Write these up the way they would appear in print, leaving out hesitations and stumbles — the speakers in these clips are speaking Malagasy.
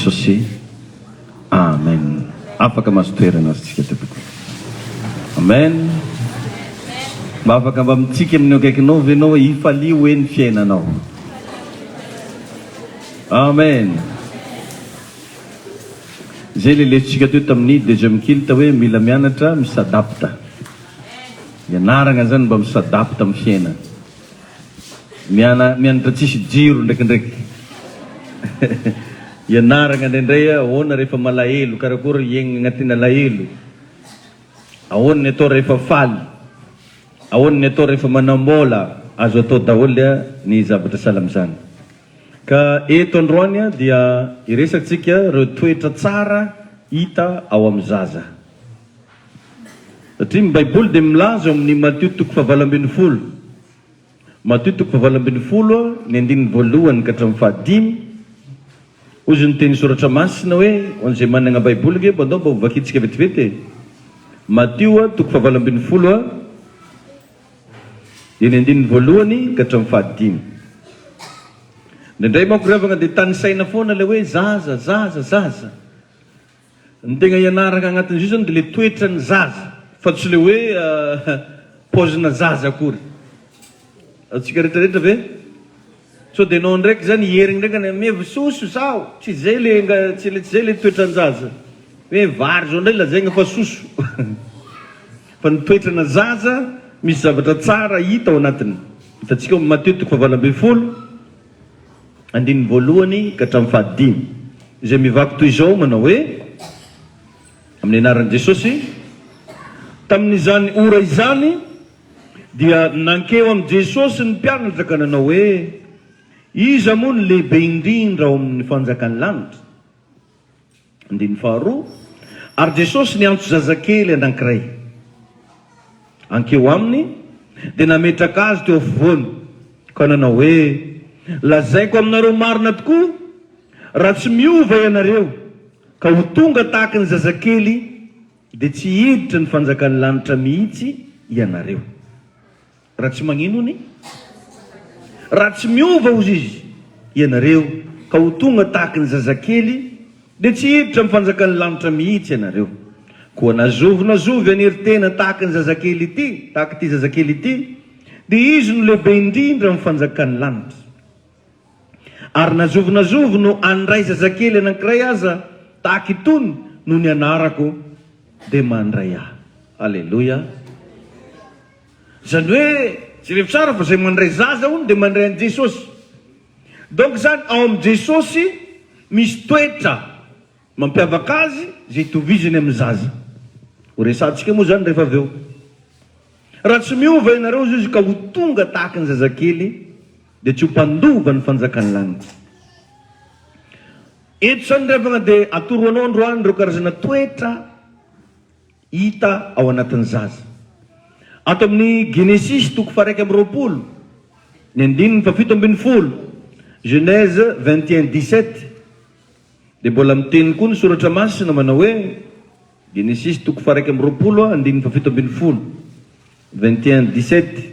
Jesosy. Amen. Afaka mahazo toerana ary tsika tompoko. Amen. Mba afaka mba mitsiky amin'ny eo akaikinao ve ianao hoe hifalio hoe ny fiainanao. Amen. Zay le lesontsika teo tamin'ny deuxième culte hoe mila mianatra mi-s'adapte. Ianaragna zany mba mi-s'adapte amin'ny fiainana. Miana mianatra tsisy jiro ndraikindraiky. Ianaragna indraindray ahoana rehefa malahelo, karakory hiaigna agnatin'ny alahelo. Ahoana ny atao rehefa faly. Ahoana ny atao rehefa manam-bola. Azo atao daholo ny zavatra sahala amin'izany. Ka eto androany dia hiresatsika ireo toetra tsara hita ao amin'ny zaza. Satria ny Baiboly dia milaza ao amin'ny Matio toko fahavalo ambin'ny folo, Matio toko fahavalo ambin'ny folo ny andininy voalohany ka hatramin'ny fahadimy, hozy ny teny soratra masina hoe, ho an'izay manana Baiboly ange mba andao mba ho vakintsika vetivety e. Matio toko fahavalo ambin'ny folo dia ny andininy voalohany ka hatramin'ny fahadimy. Indraindray manko ry havagna dia tanisaina foana ilay hoe zaza, zaza, zaza. Ny tegna ianaragna agnatin'izy io zany dia le toetran'ny zaza fa tsy le hoe paozina zaza akory. Antsika rehetra rehetra ve? Sao dia enao ndraiky zany hiherigny ndraiky any mievy soso zaho, tsy zay le nga tsy le tsy zay le toetran-jaza. Hoe vary zao ndray lazaigna fa soso. Fa ny toetrana zaza misy zavatra tsara hita ao anatiny. Hitantsika ao amin'ny Matio toko fahavalo ambin'ny folo. Andininy voalohany ka hatramin'ny fahadimy, izay mivaky toy izao manao hoe, Amin'ny anaran'i Jesosy, Tamin'izany ora izany dia nankeo amin'i Jesosy ny mpianatra ka nanao hoe, Iza moa no lehibe indrindra ao amin'ny fanjakan'ny lanitra? Andininy faharoa, Ary Jesosy niantso zazakely anankiray hankeo aminy, dia nametraka azy teo afovoany, ka nanao hoe, Lazaiko aminareo marina tokoa, raha tsy miova ianareo ka ho tonga tahaka ny zazakely, dia tsy hiditra ny fanjakan'ny lanitra mihitsy ianareo. Raha tsy magnino hono? Raha tsy miova hozy izy, ianareo, ka ho tonga tahaky ny zazakely, dia tsy hiditra amin'ny fanjakan'ny lanitra mihitsy ianareo. Koa na zovy na zovy hanery tena tahaky ny zazakely ity, tahaka ity zazakely ity, dia izy no lehibe indrindra amin'ny fanjakan'ny lanitra. Ary na zovy na zovy no handray zazakely anankiray aza tahaka itony noho ny anarako, dia mandray ahy. Aleloia. Izany hoe, jereo tsara fa izay mandray zaza hono dia mandray an'i Jesosy. Donc izany ao amin'i Jesosy misy toetra mampiavaka azy izay itovizany amin'ny zaza. Ho resahantsika moa izany rehefa avy eo. Raha tsy miova ianareo hozy izy ka ho tonga tahaka ny zazakely dia tsy ho mpandova ny fanjakan'ny lanitra. Eto izany ry havagna dia atoro anao androany ireo karazana toetra hita ao anatin'ny zaza. Ato amin'ny Genesisy toko faha-21, ny andininy faha-17, Genèse 21 17, dia mbola miteny koa ny Soratra Masina manao hoe, Genesisy toko faha-21 andininy faha-17, 21 17,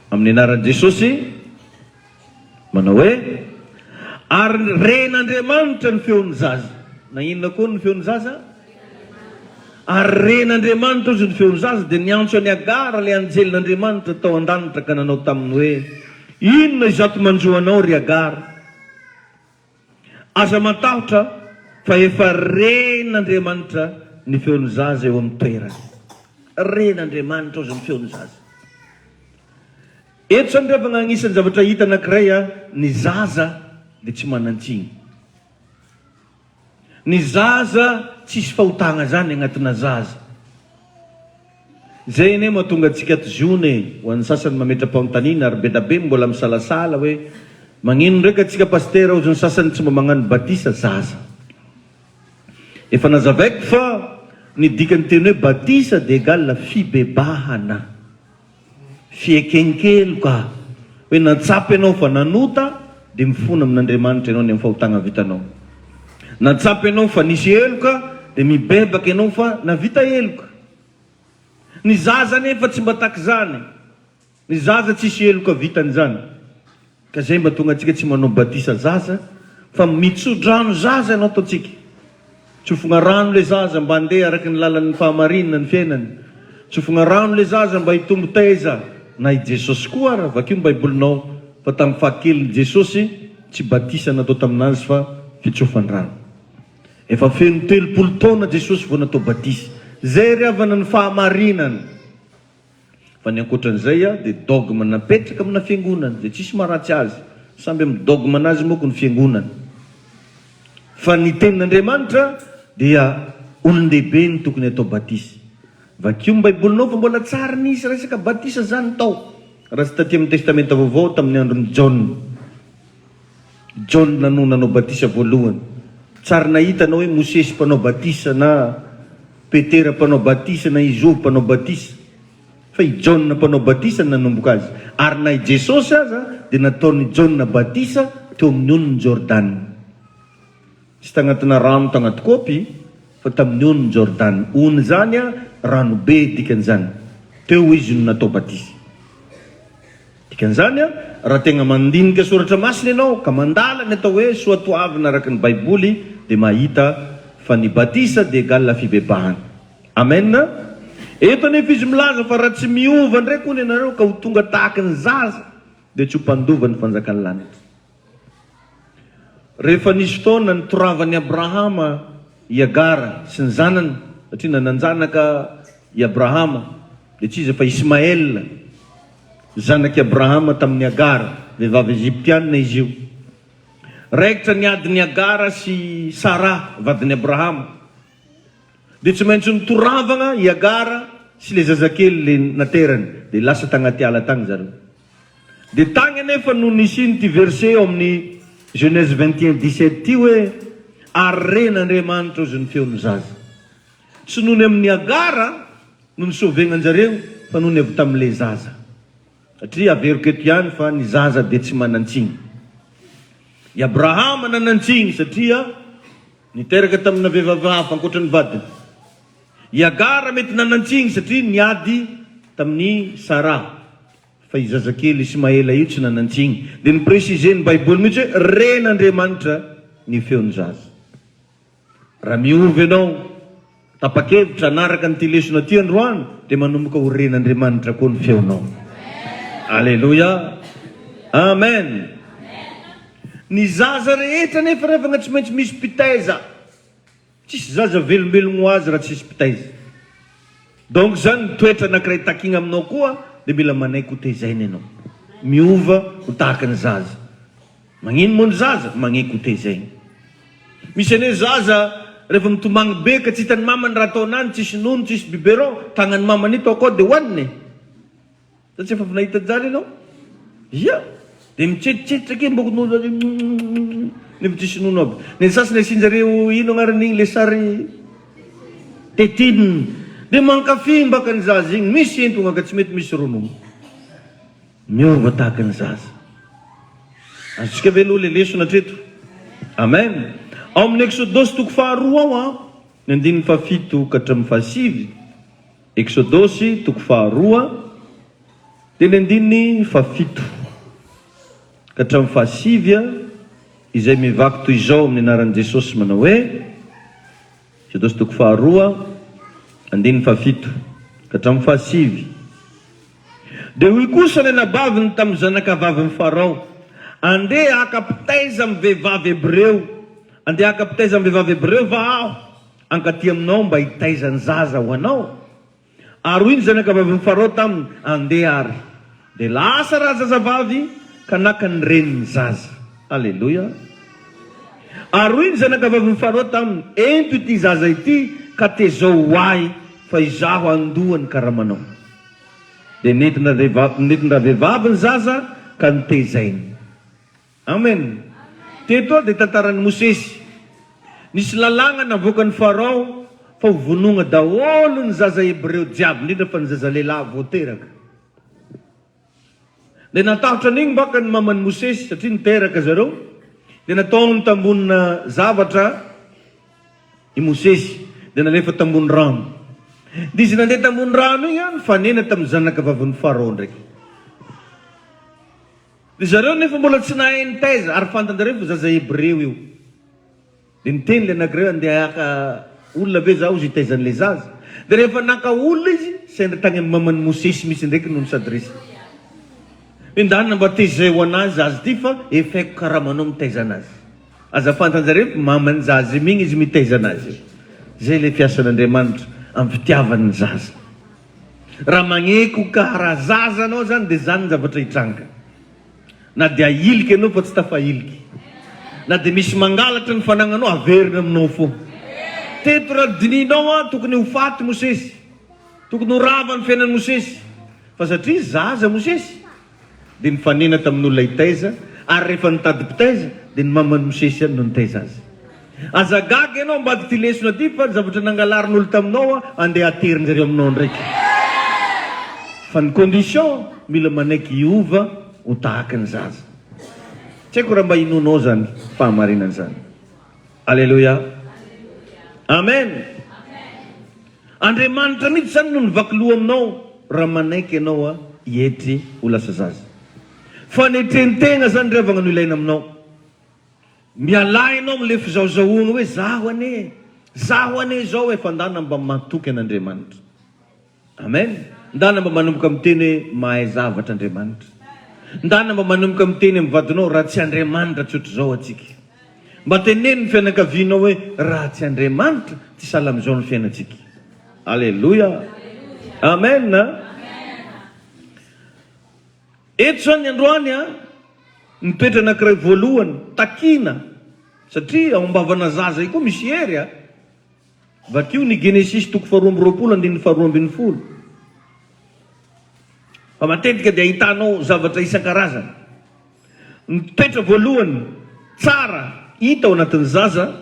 amin'ny anaran'i Jesosy, Manao hoe, Ary ren'Andriamanitra ny feon'ny zaza. Na inona koa ny feon'ny zaza? Ary ren'Andriamanitra ozy ny feon'ny zaza, dia niantso an'i Agara ilay anjelin'Andriamanitra tao an-danitra ka nanao taminy hoe, Inona izato manjo anao, ry Agara? Aza matahotra fa efa ren'Andriamanitra ny feon'ny zaza eo amin'ny toerany. Ren'Andriamanitra ozy ny feon'ny zaza. Eto zany rehefa agnisan'ny zavatra hita anakiray a, ny zaza dia tsy manan-tsiny. Ny zaza tsisy fahotagna zany agnatina zaza. Zay anie mahatonga antsika ato Ziona e, ho an'ny sasany mametra-panontaniana ary bedabe mbola misalasala hoe magnino ndraiky antsika pasitera ozy ny sasany tsy mba magnano batisa zaza. Efa nazavaiko fa ny dikan'ny teny hoe batisa dia egal fibebahana. Fieken-keloka, hoe natsapa ianao fa nanota dia mifona amin'Andriamanitra ianao ny amin'ny fahotana vitanao. Natsapa ianao fa nisy heloka dia mibebaka ianao fa navita heloka. Ny zaza anefa tsy mba tak'izany. Ny zaza tsisy heloka vitany izany. Ka izay mba tonga antsika tsy manao batisa zaza. Fa mitso-drano zaza ianao ataontsika. Tsofogna rano le zaza mba handeha araka ny lalan'ny fahamarinana ny fiainany. Tsofogna rano le zaza mba hitombo taiza. Na i Jesosy koa ara, vakio ny baibolinao fa tamin'ny fahakelin'i Jesosy tsy batisa natao taminazy fa fitsofan-drano. Efa feno 30 taona Jesosy vao natao batisa. Zay ry havana ny fahamarinana. Fa ny ankoatran'izay dia dogme napetraka amina fiangonana izay tsisy maharatsy azy. Samby amin'ny dogme anazy moko ny fiangonana. Fa ny tenin'Andriamanitra dia olon-dehibe no tokony atao batisa. Vakio ny baibolinao fa mbola tsary nisy resaka batisa zany tao raha tsy taty amin'ny testamenta vaovao tamin'ny andron'i Jaona. Jaona no nanao batisa voalohany. Tsary nahita anao hoe Mosesy mpanao batisa na Petera mpanao batisa na i Zovy mpanao batisa. Fa i Jaona mpanao batisa no nanomboka azy. Ary na i Jesosy aza dia nataon'i Jaona batisa teo amin'ny onin'i Jordana. Tsy tagnatina rano tagnaty kaopy fa tamin'ny onin'i Jordana. Ony izany rano be dikan'izany. Teo izy no natao batisa. Dikan'izany, raha tegna mandinika Soratra Masina ianao ka mandala ny atao hoe soatoavina araka ny Baiboly dia mahita fa ny batisa dia égal fibebahana. Amen! Eto anefa izy milaza fa raha tsy miova ndraiky hono ianareo ka ho tonga tahaky ny zaza dia tsy ho mpandova ny fanjakan'ny lanitra. Rehefa nisy fotoana nitoravan'i Abrahama i Agara sy ny zanany, satria nanan-janaka i Abrahama, dia tsy iza fa Ismaela, zanak'i Abrahama tamin'i Agara, vehivavy egyptiana izy io. Raikitra ny adin'i Agara sy Sara, vadin'i Abrahama. Dia tsy maintsy nitoravagna i Agara sy ilay zazakely le naterany, dia lasa tagnaty ala tagny zareo. Dia tagny anefa no nisian'ity verset ao amin'ny Genèse 21, 17 ity hoe, Ary ren'Andriamanitra ozy ny feon'ny zaza. Tsy noho ny amin'i Agara no nisauver-gn'anjareo fa noho ny avy tamin'ilay zaza. Satria averiko eto ihany fa ny zaza dia tsy manan-tsiny. I Abrahama nanan-tsiny satria niteraka tamina vehivavy hafa ankoatra ny vadiny. I Agara mety nanan-tsiny satria niady tamin'i Saraha. Fa io zazakely Ismaela io tsy nanan-tsiny. Dia ni-preciser ny Baiboly mihitsy hoe ren'Andriamanitra ny feon'ny zaza. Raha miova ianao, tapa-kevitra hanaraka an'ity lesona ity androany, dia manomboka ho ren'Andriamanitra koa ny feonao. Aleloia! Amen! Ny zaza rehetra anefa rehefa tsy maintsy misy mpitaiza. Tsisy zaza velombelogno ho azy raha tsisy mpitaiza. Donc zany ny toetra anakiray takiagna aminao koa dia mila manaiky ho tezaina ianao. Miova ho tahaka ny zaza. Magnino moa ny zaza? Magneky ho tezaina. Misy anie zaza rehefa mitomagny be ka tsy hitan'ny mamany raha ataonany, tsisy nono, tsisy biberon, tagnan'ny mamany ito akao dia hoaniny e. Sa tsy efa avy nahita an'izany ianao? Ia! Dia mitsetitsetitra kely mboko nono zany nefa tsisy nono aby. Ny sasany asian-jareo ino agnaran'igny le sary tétine. Dia mankafy mbaka ny zaza igny, misy entogna ka tsy mety misy ronono. Miova tahaka ny zaza. Azontsika ve aloha le lesona hatreto? Amen. Ao amin'ny Eksodosy toko faharoa ao an, ny andininy fahafito ka hatramin'ny fahasivy. Eksodosy toko faharoa, dia ny andininy fahafito ka hatramin'ny fahasivy, izay mivaky toy izao amin'ny anaran'i Jesosy manao hoe, Eksodosy toko faharoa, andininy fahafito ka hatramin'ny fahasivy. Dia hoy kosa ny anabaviny tamin'ny zanakavavin'i Farao, Andeha haka mpitaiza amin'ny vehivavy hebreo, andeha haka mpitaiza amin'ny vehivavy hebreo va aho? Hankaty aminao mba hitaiza ny zaza ho anao? Ary hoy ny zanakavavin'i Farao taminy, Andeha àry. Dia lasa razazavavy ka naka ny renin'ny zaza. Aleloia! Ary hoy ny zanakavavin'i Farao taminy, Ento ity zaza ity ka tezao ho ahy, fa izaho handoa ny karamanao. Dia nentin-dravehivavy ny zaza ka notezainy. Amen. Teto dia tantaran'i Mosesy. Nisy lalàgna navoakan'i Farao fa ho vonoagna daholo ny zaza hebreo jiaby, indrindra fa ny zaza lehilahy vao teraka. Dia natahotra an'igny baka ny maman'i Mosesy satria niteraka zareo, dia nataony tambonina zavatra i Mosesy, dia nalefa tambony rano. Dia izy nandeha tambony rano igny nifanena tamin'ny zanaka vavin'i Farao ndraiky. Ry zareo nefa mbola tsy nahay nitaiza ary fantan-jareo fa zaza hebreo io. Dia niteny ilay anankiray hoe andeha haka olona ve zaho hozy hitaiza an'ilay zaza. Dia rehefa naka olona izy, sendra tany amin'ny maman'i Mosesy mihitsy ndraiky no ni-s'adresser. Hoe ndana mba tezay ho an'ahy zaza ity fa efaiko karamanao mitaiza anazy. Aza fantan-jareo fa maman'ny zaza io mihitsy izy mitaiza anazy io. Zay ilay fiasan'Andriamanitra amin'ny fitiavany ny zaza. Raha magneko kara zaza anao zany dia zany ny zavatra hitranga. Na dia ahilika ianao fa tsy tafahiliky. Na dia misy mangalatra ny fanagnanao averina aminao fô. Teto raha dinihinao an, tokony ho faty Mosesy. Tokony ho rava ny fiainan'i Mosesy. Fa satria zaza Mosesy dia nifanena tamin'olona hitaiza ary rehefa nitady mpitaiza dia ny maman'i Mosesy ihany no nitaiza azy. Aza gaga ianao ambadik'ity lesona ity fa ny zavatra nangalarin'olo taminao andeha aterinjareo aminao ndraiky. Fa ny condition mila manaiky hiova ho tahaka ny zaza. Tsy haiko raha mba inoanao zany fahamarinana zany. Aleloia. Amen. Andriamanitra mihitsy zany no nivaky loha aminao raha manaiky ianao hietry ho lasa zaza. Fanetren-tegna zany ry havagna no ilaina aminao. Mialà ianao amin'ilay fizahozahoana hoe zaho anie e, zaho anie izao e, fa ndana mba matoky an'Andriamanitra. Amen. Ndana mba manomboka miteny hoe mahay zavatra Andriamanitra. Ndana mba manomboka miteny amin'ny vadinao raha tsy Andriamanitra tsy ohatr'izao antsika. Mba teneno ny fianakavianao hoe raha tsy Andriamanitra tsy sahala amin'izao ny fiainantsika. Aleloia. Amen. Eto izany androany an, ny toetra anankiray voalohany takiana satria ao am-bavana zaza io koa misy hery a. Vakio ny Genesisy toko faharoa amby roapolo andininy faharoa ambin'ny folo. Fa matetika dia ahitanao zavatra isan-karazany. Ny toetra voalohany tsara hita ao anatin'ny zaza,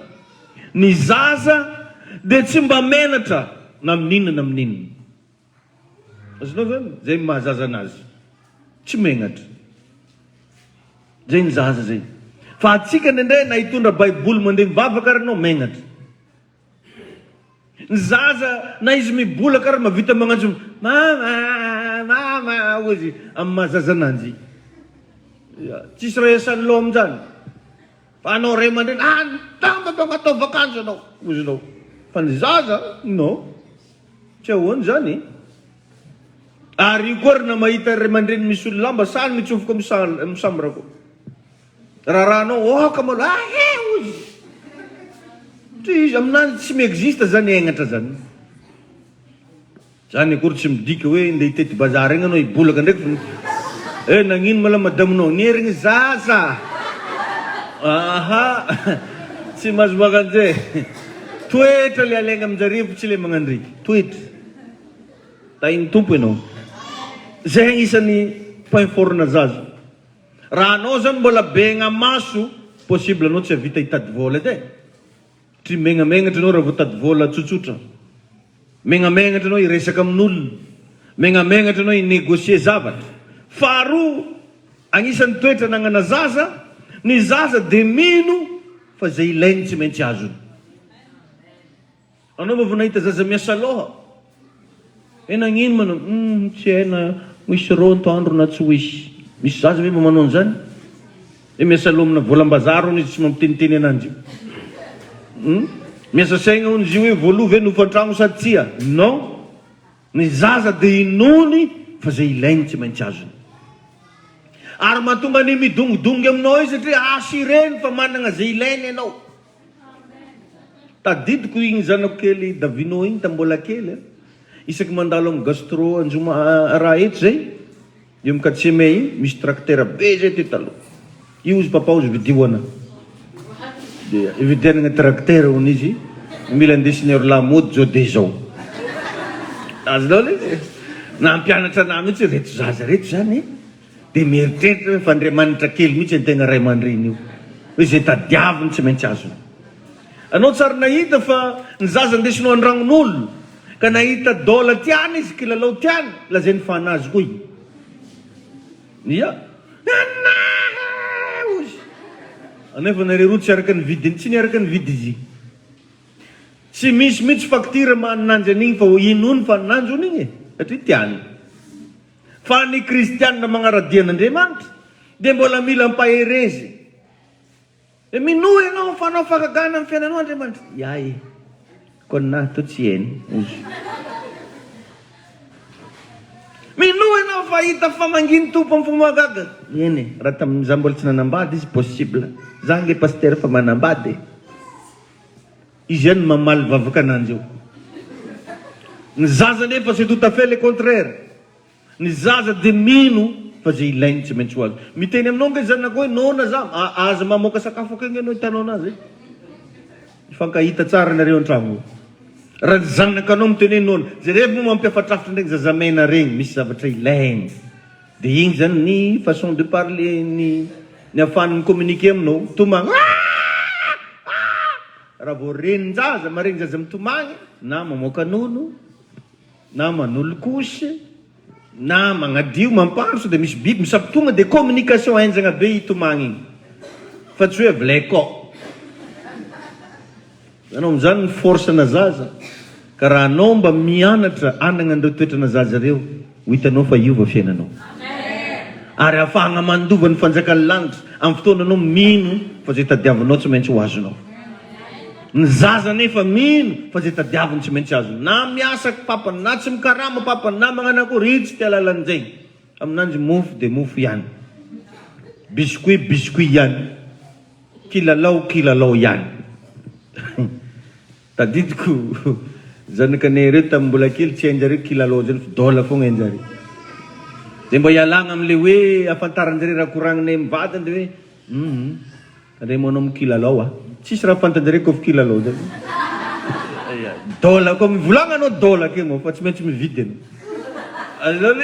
ny zaza dia tsy mba menatra na amin'inona na amin'inona. Azonao zany? Zay ny maha zaza anazy. Tsy megnatra. Zay ny zaza zay. Fa atsika indraindray na hitondra baiboly mandeha mivavaka ary anao megnatra. Ny zaza na izy mibolaka ary mahavita magnantso mama mama hozy amin'ny maha zaza ananjy. Tsisy raha iasan'ny loha amin'izany. Fa anao ray aman-dreny, ah mitamba donc ataovy vacances anao, hozy anao. Fa ny zaza, non. Tsy ahoana izany e. Ary io koa ry na mahita ray aman-dreny misolo lamba, sahy mitsofoka amin'ny chambre koa. Raharahanao, oka malo, ah he hozy. Tsy izy aminazy tsy mi-existe zany hegnatra zany. Zany akory tsy midika hoe ndeha hitety bazary egny anao hibolaka ndraiky fa eh nagnino ma la madaminao nierigny zaza aha tsy mahazo magnanjay toetra le alaigna aminjareo fa tsy le magnandriky toetra tahin'ny Tompo ianao zay agnisan'ny point fort na zaza raha anao zany mbola begna maso possible anao tsy havita hitady vôla edy e. Satria megnamenatra anao raha vao tady vola tsotsotra. Megnamenatra anao hiresaka amin'olona. Megnamenatra anao hi-negocier zavatra. Faharoa, agnisan'ny toetra anagnana zaza, ny zaza dia mino fa izay ilainy tsy maintsy azony. Anao mba vao nahita zaza miasa loha? Hoe nagnino manao humm tsy hay na ho hisy rô antoandro na tsy ho hisy. Misy zaza ve mba manao an'izany? Hoe miasa loha amina volam-bazaha hono izy tsy mampiteniteny ananjy io. Humm miasa saigna hono izy io hoe voaloha ve ny hofan-tragno sa tsia? Non! Ny zaza dia inoany fa izay ilainy tsy maintsy azony. Ary mahatonga ny midongidongy aminao io satria assureny fa managna izay ilainy ianao. Tadidiko igny zanako kely Davino igny tam mbola kely a, isaky mandalo am gastro anjoma raha eto zay, eo am quatrième igny misy tracteur be zay teo taloha, io ozy papa ozy vidio ana, de ividianagna tracteur hono izy, mila andesin'i Orla mody zao de zao, azonao le izy, nampianatra anah mihitsy reto zaza reto zany. Dia mieritreritra hoe fa Andriamanitra kely mihitsy ny tegna ray aman-dreny io. Hoe izay tadiaviny tsy maintsy azony. Anao tsary nahita fa ny zaza andesinao an-dragnon'olona ka nahita dôla tiany izy, kilalao tiany, lazainy fa anazy koa iny. Ia. Anahy! Hozy. Anefa nareo roa tsy araka ny vidiny, tsy niaraka nividy izy iny. Tsy misy mihitsy facture maha ananjy an'igny fa inoany fa ananjy hono igny e, satria tiany. Fa ny kristianina magnara-dia an'Andriamanitra. dia mbola mila ampaherezy. Dia minoa ianao fa hanao fahagagana amin'ny fiainanao Andriamanitra. Ya e. Koa ninahy toa tsy eny ozy. Minoa ianao fa hahita famangian'ny Tompo amin'ny fomba mahagaga. Eny e, raha tamin'izaho mbola tsy nanambady izy possible. Za ange pasitera efa manambady e. Izy ihany no mamaly vavaka ananjy eo. Ny zaza nefa c'est tout à fait le contraire. Ny zaza dia mino fa izay ilainy tsy maintsy ho azo. Miteny aminao ange zanako hoe noana za, aza mamoaka sakafo akeo ange ianao hitanao anazy e. Mifankahita tsara nareo an-tragno ao. Raha ny zanakanao miteny hoe noana, jerevo moa mampiafatrafatra an'regny zazamena regny, misy zavatra ilainy. Dia igny zany ny façon de parler, ny ny ahafahany mi-communiquer aminao. Tomagny aah! Aah! Raha vao renin-jaza, maregny zaza mitomagny na mamoaka nono, na manolo couche na magnadio mampandro sao dia misy biby misapy tonga dia communication henjagna be hitomagny igny fa tsy hoe vlekô anao amizany ny force na zaza ka raha anao mba mianatra anagna an'ireo toetrana zaza ireo ho hitanao fa hiova fiainanao ary ahafahagna mandova ny fanjakan'ny lanitra amin'ny fotoana anao mino fa zay tadiavinao tsy maintsy ho azonao. Ny zaza anefa mino fa zay tadiaviny tsy maintsy azony. Na miasa papany, na tsy mikarama papany, na magnano akory, io tsy te halala an'izay. Aminanjy mofo dia mofo ihany. Biscuit biscuit ihany. Kilalao kilalao ihany. Tadidiko zanakanay ireo tamin'ny mbola kely tsy hain-jareo kilalao zany fa dôla foagna hain-jareo. Dia mba ialagna amin'ilay hoe ahafantaran-jareo raha koragninay mivady dia hoe hum. Tandremo anao mikilalao a. Tsisy raha fantanjareo koa fikilalao zany. Dola koa mivolagna anao dola ke moa fa tsy maintsy mividy anao. Azonao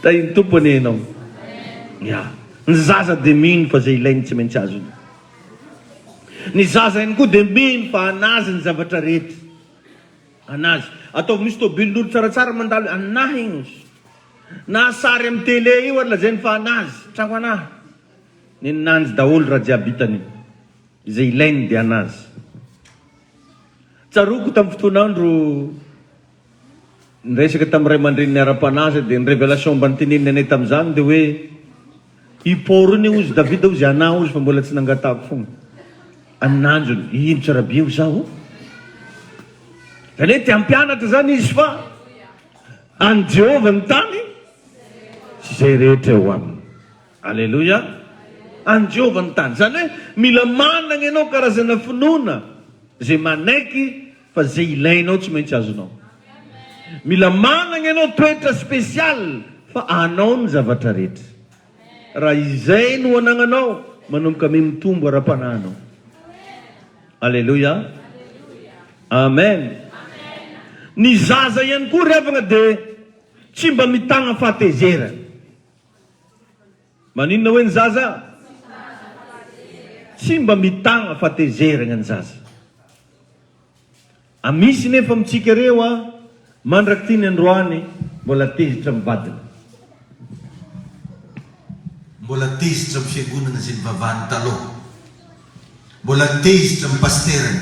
Tahin'ny Tompo anie ianao. Ya. Ny zaza dia mino fa izay ilainy tsy maintsy azony. Ny zaza ihany koa dia mino fa anazy ny zavatra rehetra. Anazy. Ataovy misy tobilin'olo tsaratsara mandalo anahy igny. Na sary am télé io ary lazainy fa anazy, tragno anahy. Neninanjy daholo raha jiaby hitany. Izay ilainy dia anazy. Tsaroako tam fotoan'andro niresaka tam ray aman-dreniny ara-panahy zay dia ny révélation mba noteneniny anay tamzany dia hoe i paory iny hozy Davida hozy anahy hozy fa mbola tsy nangatahako fogna. Ananjony, ino tsara be hoy zaho. Zany hoe te hampianatra zany izy fa An'i Jehovah ny tany sy izay rehetra eo aminy. Aleloia! An'i Jehovah ny tany. Izany hoe mila manana ianao karazana finoana izay manaiky fa izay ilainao tsy maintsy azonao. Mila manana ianao toetra spécial fa anao ny zavatra rehetra. Raha izay no anagnanao, manomboka miha-mitombo ara-panahy anao. Aleloia. Amen. Ny zaza ihany koa ry havagna dia tsy mba mitagna fahatezerana. Maninona hoe ny zaza? Tsy mba mitagna fahatezerana ny zaza. A misy nefa amintsika reo a mandrak'ity ny androany mbola tezitra amin'ny vadiny. Mbola tezitra amin'ny fiangonana izay nivavahany taloha. Mbola tezitra amin'ny pasiterany.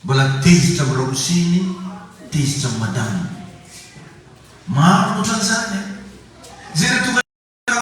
Mbola tezitra amin'ny ramoseny, tezitra amin'ny madaminy. Maro ny ohatran'izany a! Izay raha tonga.